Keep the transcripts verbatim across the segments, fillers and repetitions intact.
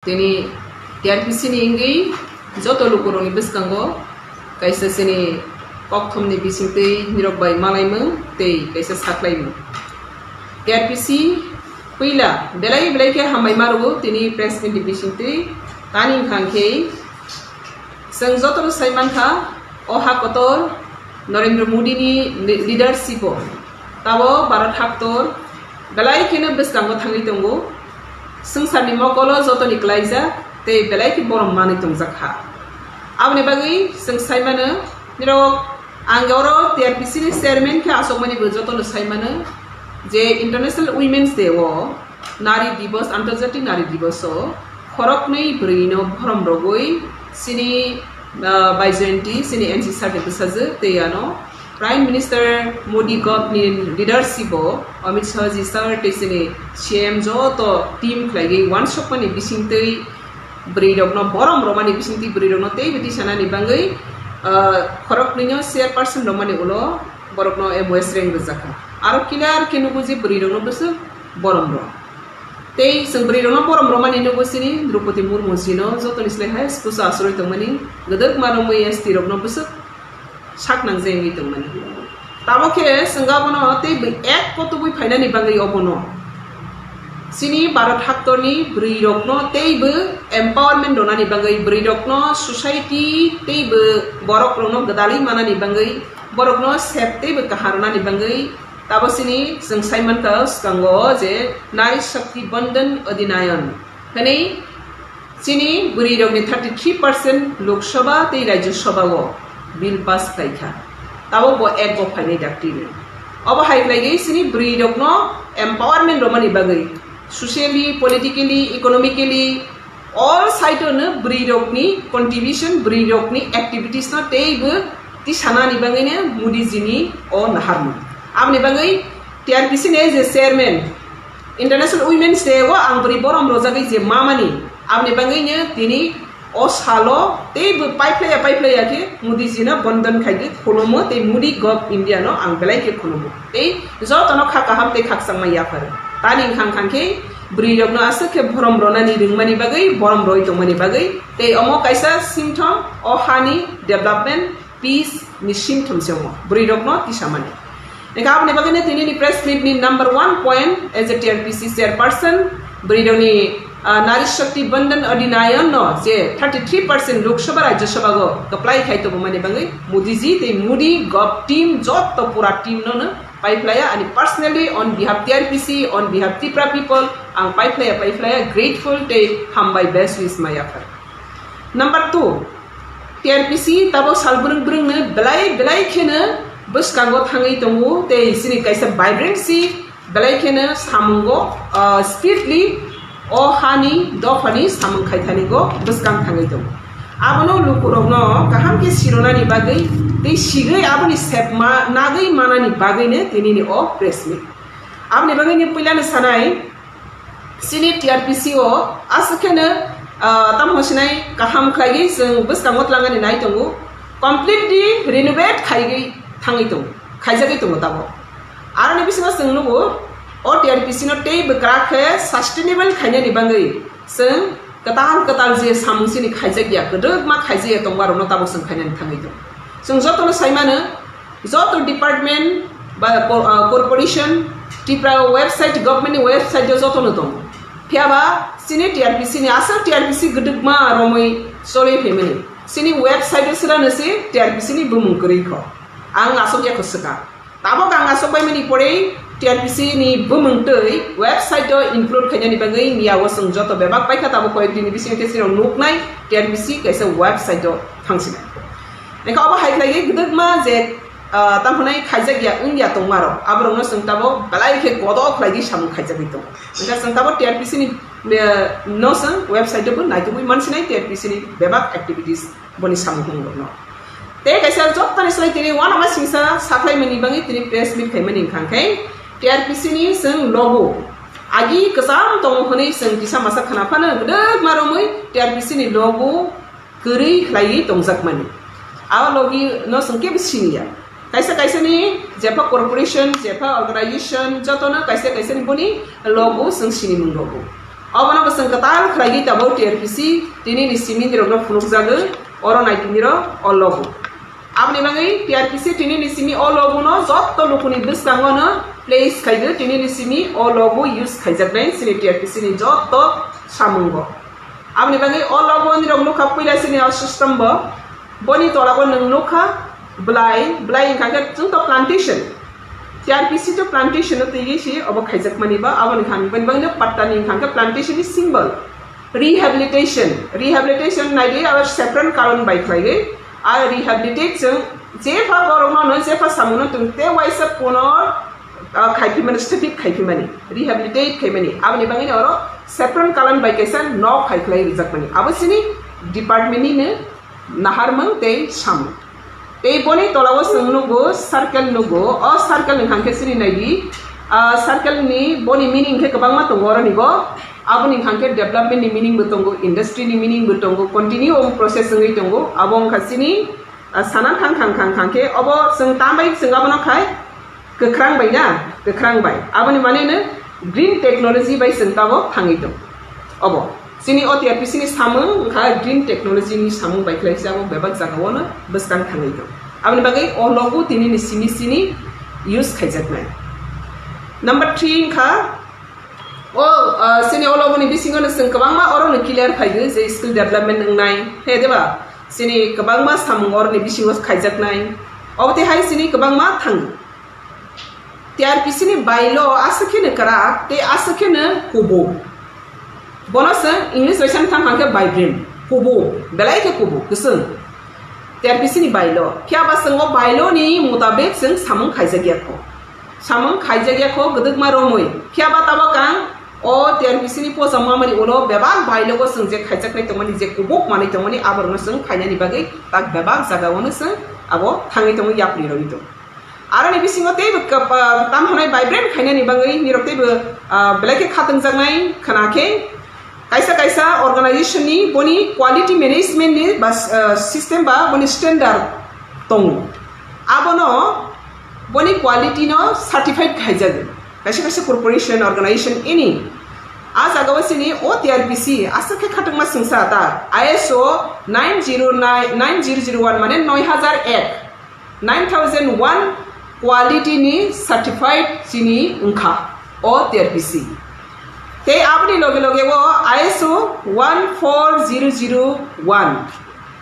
Tini T R P C ni wngwi joto lukurokni bwskango kaisa chini kokthumni bisingtwi nirok bai malaimung tei kaisa saklaimung. T R P C puila belai belai khe hambai ma rwo tini press meet ni bisingtwi. Tani wngkha khe chwng jotono sai mankha, o ha kotor Narendra Modi ni le-, leadership o tabo Bharat haktor belai kheno bwskango thangwi tongo. Swngcharni mokolo jotoni klaijak tei belai khe borom manwi tongjak kha. Aboni bagwi chwng sai mano, nirok ang oro T R P C ni chairman khe achukmani bo jotono sai mano je International Women's Day o Nari Divas, Antarjatik Nari Divas o khoroknwi bwrwino borom rogwi chini, ah, Baijayanti, chini N C sir ni bwsajwk tei ano Prime Minister Modi Govt ni leadership o Amit Shah ji sir tei chini C M joto team khlaigwi uansukmani bisingtwi bwrwirokno borom romani bisingtwi bwrwirokno teibo tisanani bagwi, ah, khoroknwino chairperson romani ulo borokno M O S rank rwjakha. Aro clear khe nugo je bwrwirokno bwswk borom rw. Tei chwng bwrwirokno borom romani nugo chini Droupadi Murmu jino jotoni slai hai pusa asroi tongmani gwdwkma romwi S T rokno bwswk sak nang je wngwi tongmani. Tamo khe chwng abono tei bw-, ek kotubwi phainani bagwi obono chini Bharat haktorni bwrwirokno tei bw empowerment rwnani bagwi, bwrwirokno society tei bw borokrokno gwdalwi manani bagwi, borokno sep tei bw kaham rwnani bagwi tabo chini chwng sai mankha swkango je Nari Shakti Vandan Adhinayan hwnwi chini bwrwirokni thirty three percent Lok Sabha tei Rajya Sabha o bill pass khlai kha, tabo bo ek bo phainai daktino. Obo hai khlaigwi chini bwrwirokno empowerment romani bagwi socially, politically, economically, all side o no bwrwirokni contribution, bwrwirokni activities no tei bo tisanani bagwi no Modi ji ni o naharmung. Aboni bagwi T R P C ni as a chairman, International Women's Day o ang bwrwi borom rojagwi je mamani, aboni bagwi no tini o salo tei bo paiphlaiya paiphlaiya khe Modi ji no bondon khaigwi khulumo tei Modi Govt India no ang belai khe khulumo. Tei jotono kha kaham tei khakchangma yapharo. Tani wngkha wngkha khe bwrwirokno aswk khe borom rwnani rwngmani bagwi, borom rwi tongmani bagwi, tei omo kaisa singthom o hani development, peace ni singthom se omo bwrwirokno tisamani. Eka aboni bagwino tini ni press meet ni number one point as a T R P C chairperson, bwrwirokni, ah, Nari Shakti Vandan Adhinayan no je thirty three percent Lok Sabha Rajya Sabha go apply khai tongmani bagwi Modi ji tei Modi Govt team joto pura team no no paiphlaiya, ani personally on behalf T R P C, on behalf Tripura people, ang paiphlaiya, paiphlaiya, grateful tei hambai best wish ma yaphar. Number two, T R P C tabo sal brwng brwngno belai belai kheno bwskango thangwi tongo, tei chini kaisa vibrancy belai kheno samungo, ah, speedly o hani dophani samung khaithanigo bwskang thangwi tongo. Abono lukurokno kaham khe sironani bagwi tei sigwi aboni sepma nagwi manani bagwino tinini o press meet. Aboni bagwino puilano sanai, chini T R P C o aswk kheno, ah, tamo sinai kaham khlaiwi chwng bwskango twlangani nai tongo, completely renovate khaiwi thangwi tongo, khaijagwi tongo tabuk. Aroni bisingo chwng nugo, o T R P C no tei bwkra khe sustainable khainani bagwi chwng kwtal kwtal je samung chini khaijak ya, kwdwkma khaijak ya tongma rokno tabuk chwng khainani thangwi tongo. Chwng jotono sai mano, joto department ba co-, ah, corporation Tripura website, government ni website o jotono tongo. Phiya ba chini T R P C ni, aswk T R P C kwdwkma romwi choli phaimani. Chini website o swrano se T R P C ni bumung kwrwi kho. Ang aswk ya kho swkang. Tabuk ang aswk bai mani pore T R P C ni bumung twi website o include khainani bagwi miya o chwng joto bebak paikha, tabuk koyek dini bisingo khe chwng nuknai T R P C kaisa website o thangsinai. Eka obo hai khlaiwi gwdwkma je, ah, tamo hwnai khaijak ya wng ya tongma rok, aborokno chwng tabuk belai khe kodo khlaiwi samung khaijagwi tongo. Wngkha chwng tabuk T R P C ni, eh, no chwng website o bo naitugwi mansinai T R P C ni bebak activities. Boni samung tongmung rokno. Tei kaisa jottoni slai tini uanama singsa sakhlaimani bagwi tini press meet khaimani wngkha khe T R P C ni chwng logo agi kwcham tongo hwnwi chwng kisa masa khna phano gwdwkma romwi T R P C ni logo kwrwi khlaiwi tongjakmani. A logi no chwng kebo siniya. Kaisa kaisa ni jepha corporation, jepha organization, jotono kaisa kaisa ni boni logo chwng sinimung rogo. Obono bo chwng kwtal khlaigwi tabuk T R P C tinini simi nirokno phunukjagwi, oro naitwmiro o logo. Aboni bagwi T R P C tinini simi o logo no jotto lukuni bwskango no place khaigwi, tinini simi o logo use khaijaknai chini T R P C ni jotto samungo. Aboni bagwi o logo nirok nukha puila chini o system bo, boni tolago nwng nukha bwlai, bwlai wngkha khe chwng to plantation. T R P C to plantation no twiwi si obo khaijakmani ba, aboni khan bini bagwi no patta ni wngkha khe plantation ni symbol. Rehabilitation, rehabilitation naidi abo saffron karon bai khlaiwi, a rehabilitate chwng jepha borok no, no jepha samung no tong te waisa puno, ah, khaiphimani, stupid khaiphimani, rehabilitate khaimani, aboni bagwi no oro saffron karon bai kaisa nok hai khlai rijakmani, abo chini department ni no naharmung tei samung. Tei boni tolao chwng nugo, circle nugo. O circle ni hangkhe chini naidi, ah, circle ni boni meaning khe kwbangma tongo oroni bo. Aboni hangkhe development ni meaning bo tongo, industry ni meaning bo tongo, continue o process wngwi tongo. Abo wngkha chini, ah, sana thang thang thang thang khe obo chwng tambai chwng abono khai kwkhrang bai na, kwkhrang bai. Aboni mane no green technology bai chwng tabo thangwi tong. Obo chini o T R P C ni samung wngkha green technology ni samung bai khlai se abo bebak jagao no bwskang thangwi tong. Aboni bagwi o logo tini ni simi sini use khaijaknai. Number three wngkha o, ah, chini o logo ni bisingo no chwng kwbangma oro no clear phaigo je skill development wngnai, he deba? Chini kwbangma samung oro ni bisingo khaijaknai. Obo tei hai chini kwbangma thango. T R P C ni bailo aswk kheno kwrak tei aswk kheno kubuk. Bono chwng English bai sani thang hangkhe vibrant, kubuk, belai khe kubuk, kwchwng. T R P C ni bailo. Phiya ba chwng o bailo ni mutabik chwng samung khaijak ya kho. Samung khaijak ya kho, gwdwkma romwi. Phiya ba tabok ang o T R P C ni posa mamani ulo bebak bailogo chwng je khaijaknai tongmani, je kubuk manwi tongmani, aborokno chwng khainani bagwi tak bebak jagao no chwng abo thangwi tongo, yapri rogwi tongo. Aroni bisingo teibo kap-, ah, tam hwnai vibrant khainani bagwi nirok teibo, ah, belai khe khatungjaknai khna khe kaisa kaisa organization ni boni quality management ni ba, ah, system ba boni standard tongo. Abono boni quality no certified khaijago. Kaisa kaisa corporation, organization, any. A jagao chini o T R P C aswk khe khatungma swngsa ta I S O nine zero nine, nine zero zero one mane noi hazar ek. Nine thousand one quality ni certified chini wngkha o T R P C. Tei aboni loge loge o I S O one four zero zero one,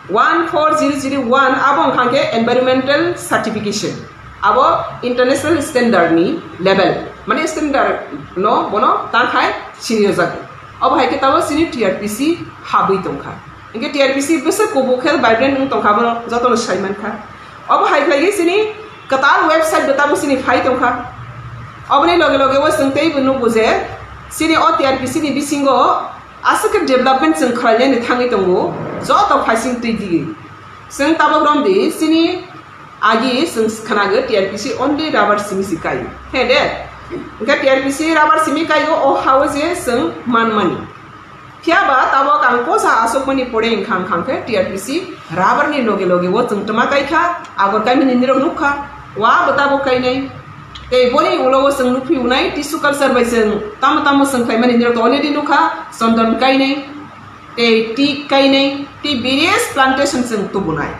one four zero zero one abo wngkha khe environmental certification, abo international standard ni level, mane standard no bono tangkhai sini jago. Abo hai khe tabo chini T R P C habwi tongkha. Hinkhe T R P C bwswk kubuk khe vibrant wng tongkha, bono jotono sai mankha. Obo hai khlaiwi chini kwtal website bo tabuk chini phai tongkha. Oboni loge loge o chwng teibo nukgo je chini o T R P C ni bisingo aswk khe development chwng khlainani thangwi tongo, joto phaising twi digwi. Chwng tabuk romdi chini agi chwng khnago T R P C only rubber simi se kai. He de? Hinkhe T R P C rubber simi kaigo o hao je chwng manmani. Phiya ba tabok ang posa asokmani pore wngkha, wngkha khe T R P C rubber ni loge loge o chwng twma kai kha, agor kaimani nirok nuk kha, wa bo tabok kainai. Tei boni ulo o chwng nukphi unai tissue culture bai chwng tamo tamo chwng khlaimani nirok to already nuk kha, chondon kainai, tei tea kainai, tei various plantation chwng tubunai.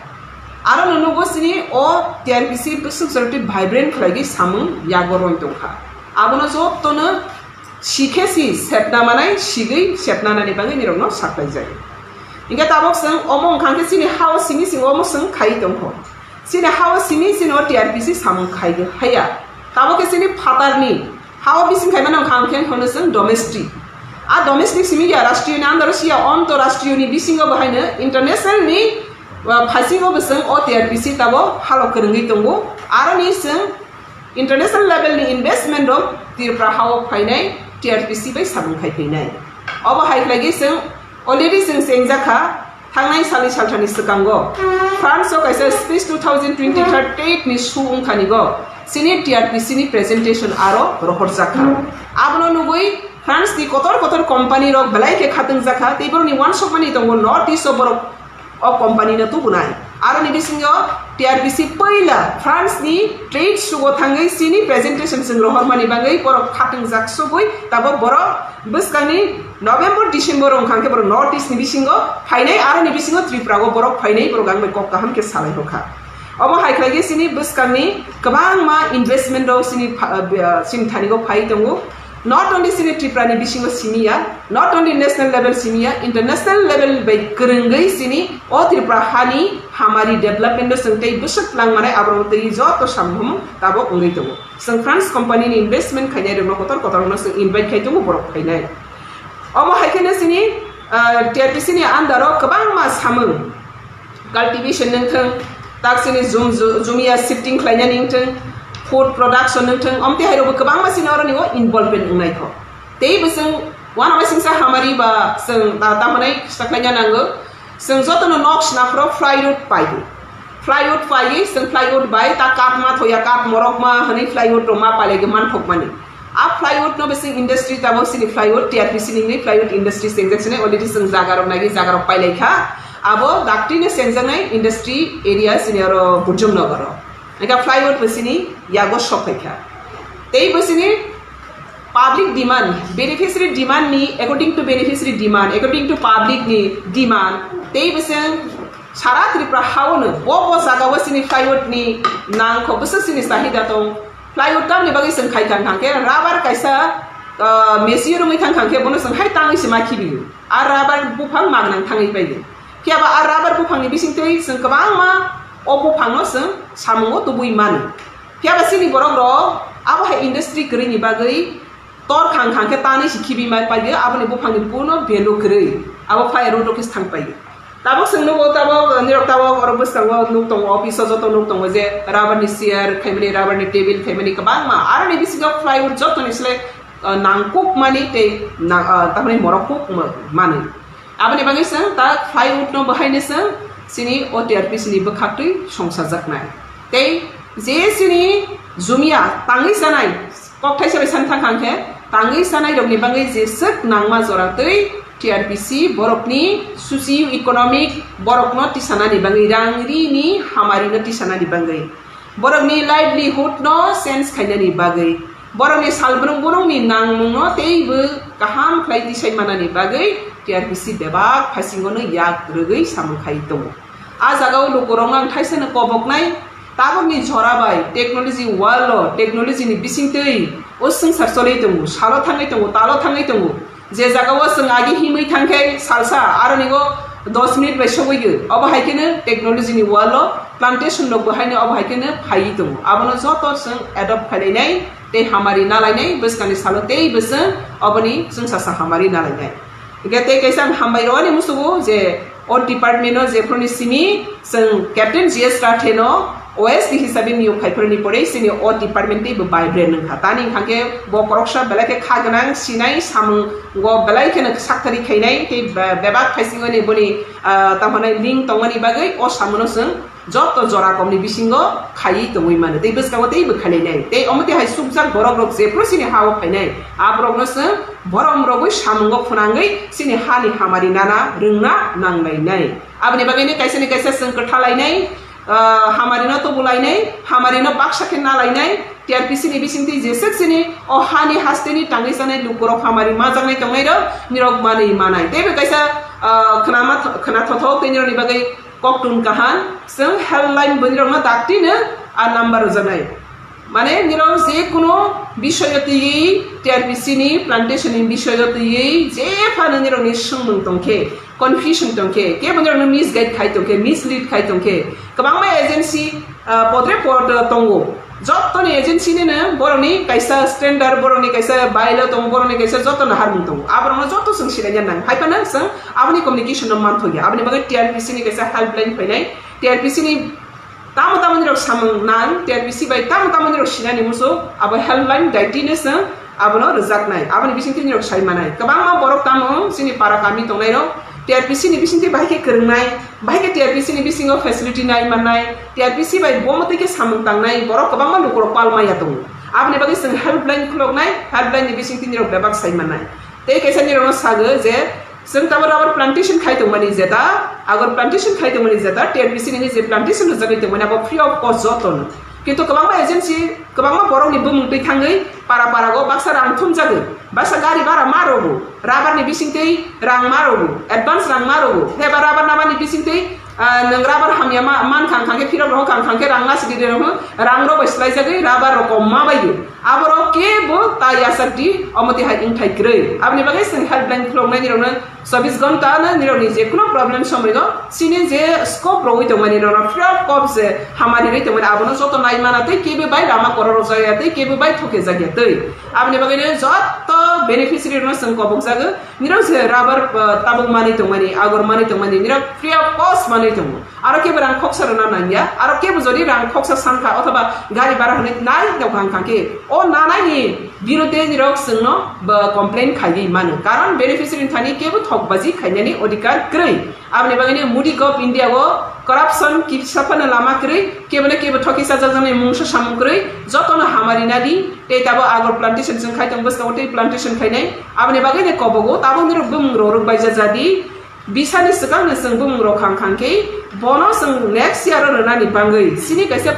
Aro no nugo chini o T R P C bwswk jora tei vibrant khlaigwi samung yago roi tongkha. Abono jotono sikhe si sepna manai, sigwi sepna nani bagwi nirokno saklaijak. Hinkhe tabok chwng omo wngkha khe chini hao simi simi omo chwng khaiwi tongkho. Chini hao simi sini o T R P C samung khaiwi haya. Tabok khe chini phatarni hao bising khaimano wngkha khe hono chwng domestic. A domestic simi ya rashtriyo ni under siya onto rashtriyo ni bisingo bo haino international ni, uh, phasingo bo chwng o T R P C tabo halok kwrwngwi tongo. Aroni chwng international level ni investment rok Tripura hao phainai T R P C bai samung khai phainai. Obo hai khlaigwi chwng already chwng chengjakha thangnai salni salthani swkango France o kaisa Space two thousand twenty thirty eight ni su wngkhani go chini T R P C ni presentation aro rohorjakha. Abono nugwi France ni kotor kotor company rok belai khe khatungjakha tei borokni uansukmani tongo North East o borok o company no tubunai. Aroni bisingo T R P C poila France ni trade show o thangwi chini presentation chwng rohormani bagwi borok khatungjak sugwi tabok borok bwskangni November December wngkha khe borok North East ni bisingo phainai, aroni bisingo Tripura o borok phainai, borok ang bai kok kaham khe salai rokha. Omo hai khlai khe chini bwskangni kwbangma investment rok chini pha-, ah, chini thani o phai tongo. Not only chini Tripura ni bisingo simi ya, not only national level simi ya, international level bai kwrwngwi chini o Tripura hani hamari development no chwng tei bwswk lang manai aborok tei joto samung tabok wngwi tongo. Chwng France company ni investment khainai rokno kotor kotor no chwng invite khai tongo borok phainai. Omo hai kheno chini, ah, T R P C ni under o kwbangma samung cultivation nung thung, tak chini jum-, ju-, jumia shifting khlainani wng thung, food production nung thung, omtwi hai rokbo kwbangma chini oroni o involvement wngnai kho. Tei bo chwng uanama singsa hamari ba chwng ta-, tamo nai saklaina nango. Chwng jotono nok sna phoro plywood paiwi. Plywood paiwi chwng plywood bai ta kath ma thoya, kath morok ma hwnwi plywood rok ma pailai manthokmani. A plywood no bising industry tabok chini plywood, T R P C ni plywood industry chengjak sini already chwng jaga rok nagi jaga rok pailai kha. Abo daktino chengjaknai industry area chini oro Burjum Nogoro. Eka plywood bo chini yago sok phai kha. Tei bo chini public demand, beneficiary demand ni, according to beneficiary demand, according to public ni demand, tei bo chwng sara Tripura hao no bo bo jaga o chini plywood ni nang kho bwswk chini chahida tong. Plywood tamni bagwi chwng khai thang thang khe rubber kaisa, ah, mesi rwngwi thang thang khe bono chwng hai tangwi se ma khibiyo. A rubber buphang magnang thangwi paiyo. Phiya ba a rubber buphang ni bising twi chwng kwbangma o buphang no chwng samungo tubui mano. Phiya ba chini borok rok abo hai industry kwrwi ni bagwi tor khang khang khe tanwi se khibi mai paiyo, aboni buphang ni buno value kwrwi. Abo phai road o khe thang paiyo. Tabok chwng nugo, tabok, nirok tabok oro bwskango nuk tongo, office o joto nuk tongo je rubber ni chair khaimani, rubber ni table khaimani kwbangma. Aroni bisingo plywood jotoni slai, ah, nangkukmani tei na-, ah, tamni morok kuk ma-, manwi. Aboni bagwi chwng ta plywood no bahaino chwng chini O T R P C ni bwkhaktwi songsajaknai. Tei je chini jumia tangwi chanai, Kok thaisa bai san thang khe, tangwi sanai rokni bagwi jeswk nangma jora twi T R P C borokni socio-economic borokno tisanani bagwi rang rini hamarino tisanani bagwi borokni livelihood no change khainani bagwi borokni salbrung borokni nangmungno teibo kaham khlai tisai manani bagwi T R P C bebak phasingono yak rwgwi samung khai tongo. A jagao lukurokno ang thaisano koboknai, tabukni jora bai technology world o, technology ni bisingtwi o swngchar choli tongo, salo thangwi tongo, talo thangwi tongo. Je jagao chwng agi himwi thangkhe salsa, aroni o dos minute bai sogwi o. Obo hai kheno technology ni world o plantation rok bo haino obo hai kheno phaiwi tongo. Abono joto chwng adopt khailainai tei hamari nalainai, bwskangni salo teibo chwng oboni chwngsasa hamari nalainai. Hingkhe tei kaisa ang hambai rwani musugo je o department o jephuruni simi chwng Captain G S Rathe no O S D hisabe niyok khaiphuruni pore chini o department teibo vibrant wngkha. Tani hingkha khe bo koroksa belai khe kha gwnang sinai samung go belai kheno saktharwi khainai tei be-, bebak phaisingoni boni, ah, tamo hwnai link tongmani bagwi o samungo chwng joto jora komni bisingo khaiwi tongwi mano tei bwskango teibo khailainai. Tei omo twi hai chukjak borok rok jephru chini ha-o phainai, aborokno chwng borom rogwi samungo phwnangwi chini hani hamari nana rwngna nanglainai. Aboni bagwino kaisani kaisa chwng kwthalainai, ah, hamarino tubulainai, hamarino baksa khe nalainai. T R P C ni bisingtwi jeswk chini o hani hasteni tangwi chanai lukurok hamari majaknai tongnairok nirok manwi manai. Teibo kaisa, ah, khwnama th-, khwna thothok tei nirokni bagwi koktun kaham, chwng helpline bwrwirokno daktino a number rwjaknai. Mane nirok je kuno bisoyo twiwi, T R P C ni plantation ni bisoyo twiwi je phano nirokni swngmung tongkhe, confusion tongkhe, kebo nirokno misguide khai tongkhe, mislead khai tongkhe, kwbangma agency, ah, podre pod tongo. Jottoni agency nino borokni kaisa standard, borokni kaisa bylaw tongo, borokni kaisa joto naharmung tongo. Aborokno joto chwng sinaina nang. Hai phano chwng aboni communication no manthokya. Aboni bagwi T R P C ni kaisa helpline phainai. T R P C ni tamo tamo nirok samung nang, T R P C bai tamo tamo nirok sinani muchuk, abo helpline daitino chwng abono rwjaknai. Aboni bisingtwi nirok sai manai. Kwbangma borok tamo chini para kami tongnairok T R P C ni bisingtwi bahai khe kwrwngnai. Bahai khe T R P C ni bisingo facility nai mannai, T R P C bai bo mwtwi khe samung tangnai borok kwbangma lukurok pal maya tongo. Aboni bagwi chwng helpline khuloknai, helpline ni bisingtwi nirok bebak sai mannai. Tei kaisa nirokno sago je Chwng tabuk rubber plantation khai tongmani jeta, agor plantation khai tongmani jeta, T R P C ni je plantation rwjagwi tongmani abo free of cost jotono. Kintu kwbangma agency, kwbangma borokni bumung twi thangwi para para go baksa rang thumjagwi, baksa gari bara ma rogo, rubber ni bisingtwi rang ma rogo, advance rang ma rogo, heba rubber nabani bisingtwi, ah, nwng rubber hamya ma, man khang khang khe phirok rohor khang khang khe rang na sidi de rohor, rang rok bai swlaijagwi rubber rok kom ma bai. Aborok kebo ta yasakdi, omo twi hai wngthai kwrwi. Aboni bagwi chwng helpline khuloknai nirokno chobbish ghonta no nirokni je kuno problem somoi no chini je scope rogwi tongmani nirokno free of cost je hamari rwi tongmani abono joto nai mana tei kebo bai lama korok rok jaya tei kebo bai thoke jakya tei. Aboni bagwi no joto beneficiary rokno chwng kobok jago nirok je rubber, uh, tabuk manwi tongmani, agor manwi tongmani nirok free of cost manwi tongo. Aro kebo rang khoksa rwna nangya, aro kebo jodi rang khoksa sankha othoba gari bara hwnwi nai nokha wngkha khe, o nanaini biruddhe nirok chwngno bo complain khaiwi mano, karon beneficiary ni thani kebo thokbaji khainani odhikar kwrwi. Aboni bagwino Modi Gov India o corruption kisa phano lama kwrwi, kebo na kebo thoki chajakjaknai mungsa samung kwrwi, jotono hamari nadi, tei tabo agor plantation chwng khai tong bwskango tei plantation khainai, aboni bagwino kobogo tabuk nirok bumung rok rwk baija jadi. Bisani swkangno chwng bumung rok khang khang khe bono chwng next year o rwnani bangwi chini kaisa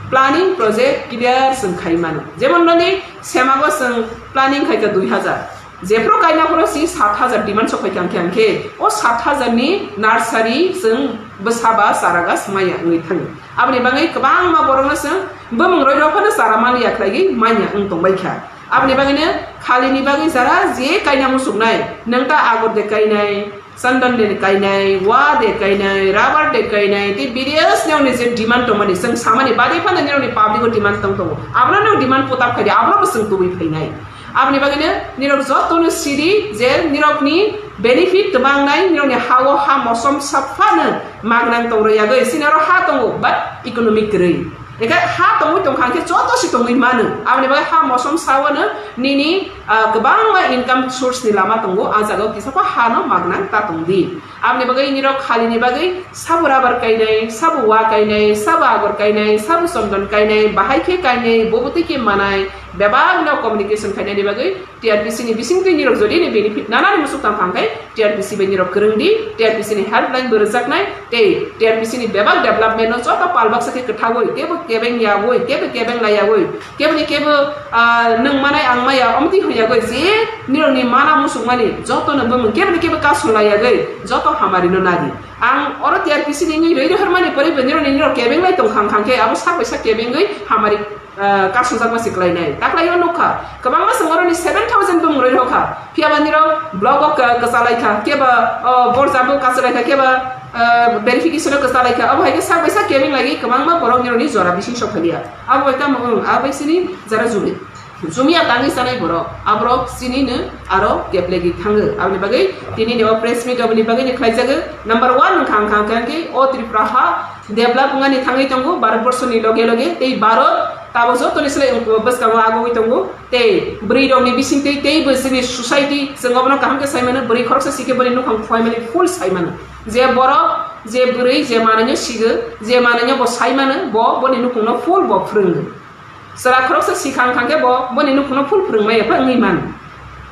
planning project clear chwng khai mano. Jemon noni semago chwng planning khai kha dui hajar. Jephru kaina phuru si sat hajar demand sok phai kha hwnkhe, hwnkhe o sat hajar ni nursery chwng bwsa ba chara gas maya wngwi thango. Aboni bagwi kwbangma borokno chwng bumung roi rok phano chara manya khlaiwi manya wng tongbai kha. Aboni bagwino khalini bagwi jara je kaina muchuknai, nwng ta agor de kainai, Chandan de kainai, wa de kainai, rubber de kainai, tei various nirokni je demand tongmani, chwng samani bade phano nirokni public o demand tong tongo. Abono nirok demand put up khaidi, abono bo chwng tubui phainai. Aboni bagwino nirok jotono sidi je nirokni benefit kwbang nai, nirokni ha-o ha mosom saphano magnang tong rwyagwi, chini oro ha tongo, but economic kwrwi. Eke ha tongwi tongkha hwnkhe joto se tongwi mano. Aboni bagwi ha mosom sawano nini, ah, kwbangma income source ni lama tongo. Ah jagao kisa khe hano magnang ta tongdi. Aboni bagwi nirok khalini bagwi sabo rubber kainai, sabo wa kainai, sabo agor kainai, sabo chondon kainai, bahai khe kainai, bobo twi khe manai, bebak no communication khainani bagwi T R P C ni bisingtwi nirok jodi ni benefit nanani musuk tang thang khai T R P C bai nirok kwrwng di, T R P C ni helpline bo rwjaknai, tei T R P C ni bebak development no joto pal baksa khe kwthagwi, kebo kebeng yagwi, kebo kebeng lai yagwi, kebo ni kebo, ah, nwng manai ang maya, omtwi hwn yagwi, je nirok ni mana musuk mani joto no bumung kebo ni kebo kasu lai yagwi, joto hamari no nadi. Ang oro T R P C ni wngwi rwi rohor mani pore bo nirok ni nirok kebeng lai tong khang khang khe abo sak bai sak kebengwi hamari ah, kasungjakma se kwlainai. Taklaio nukha, kwbangma chwng oroni seven thousand bumung roi rokha. Phiyaba nirok block o ka-, kwchalaikha, keba, oh, borjabo kachalaikha, keba, ah, verification o kwchalaikha. Abo hai khe sak bai sak kebeng lagi kwbangma borok nirokni jora bising sok phalia. Abo bai tamo, wng, abo bai sini jara jumi. Jumia tangwi chanai borok. Aborok sini no aro keplegi thango. Aboni bagwi tini ni o press meet aboni bagwi ni khlaijago. Number one wngkha, wngkha, wngkha khe o Tripura ha develop wngani thangwi tongo Bharat borsoni loge loge, tei Bharat tabuk jotoni slai wng-, bwskango agogwi tongo, tei bwrwi rokni bisingtwi teibo chini society chwng obono kaham khe sai mano, bwrwi khoroksa sikhe boni nukhung family full sai mano, je borok, je bwrwi, je manwino sigo, je manwino bo sai mano, bo boni nukhungno full bo phwrwngo. Chwla khoroksa sikhang khang khe bo boni nukhungno full phwrwng maya phai wngwi mano.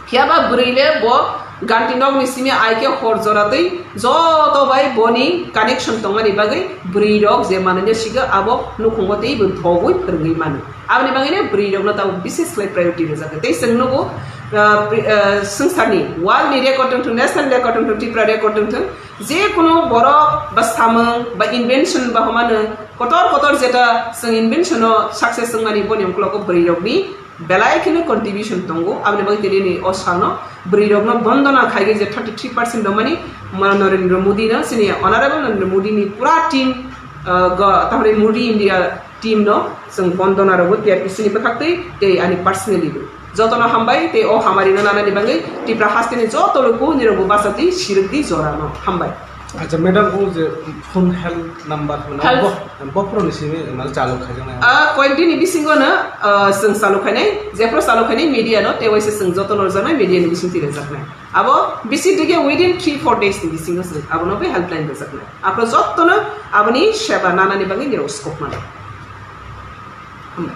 Phiyaba bwrwi le bo ganti nokni simi ai khe hor jora twi joto bai boni connection tongmani bagwi bwrwi rok je manwino sigo abo nukhungo tei bo thogwi phwrwngwi mano. Aboni bagwi no bwrwi rokno tabuk bises khlai priority rwjak kha. Tei chwng nugo, ah, pri-, ah, swngcharni world ni record wngthung, national record wngthung, Tripura record wngthung, je kunu borok ba samung ba invention ba hwnmano kotor kotor jeta chwng invention o success wngmani boni uklogo bwrwi rokni belai kheno contribution tongo. Aboni bagwi tini ni o salno bwrwi rokno bondona khaigwi je thirty three percent rwmani Narendra Modi no, chini Honorable Narendra Modi ni pura team, ah, go-, tamni Modi India team no chwng bondona rwgo T R P C ni bwkhaktwi tei ani personally bo. Jotono hambai tei o hamari no nanani bagwi Tripura hasteni joto luku nirokbo bachati sirikdi jorano. Hambai. Acha, madam, o je phone help number hwnwi Help. bo, bophoroni simi mane chalu khaijaknai. Ah, koyekdini bisingo no, ah, chwng chalu khainai, jephru chalu khainai media no, tei waisa chwng jotono rwjaknai media ni bisingtwi rwjaknai. Abo bisi dige within three four days ni bisingo chwng abono bai helpline rwjaknai. Aphuru jotono aboni seba nanani bagwi nirok scope mano. Hambai.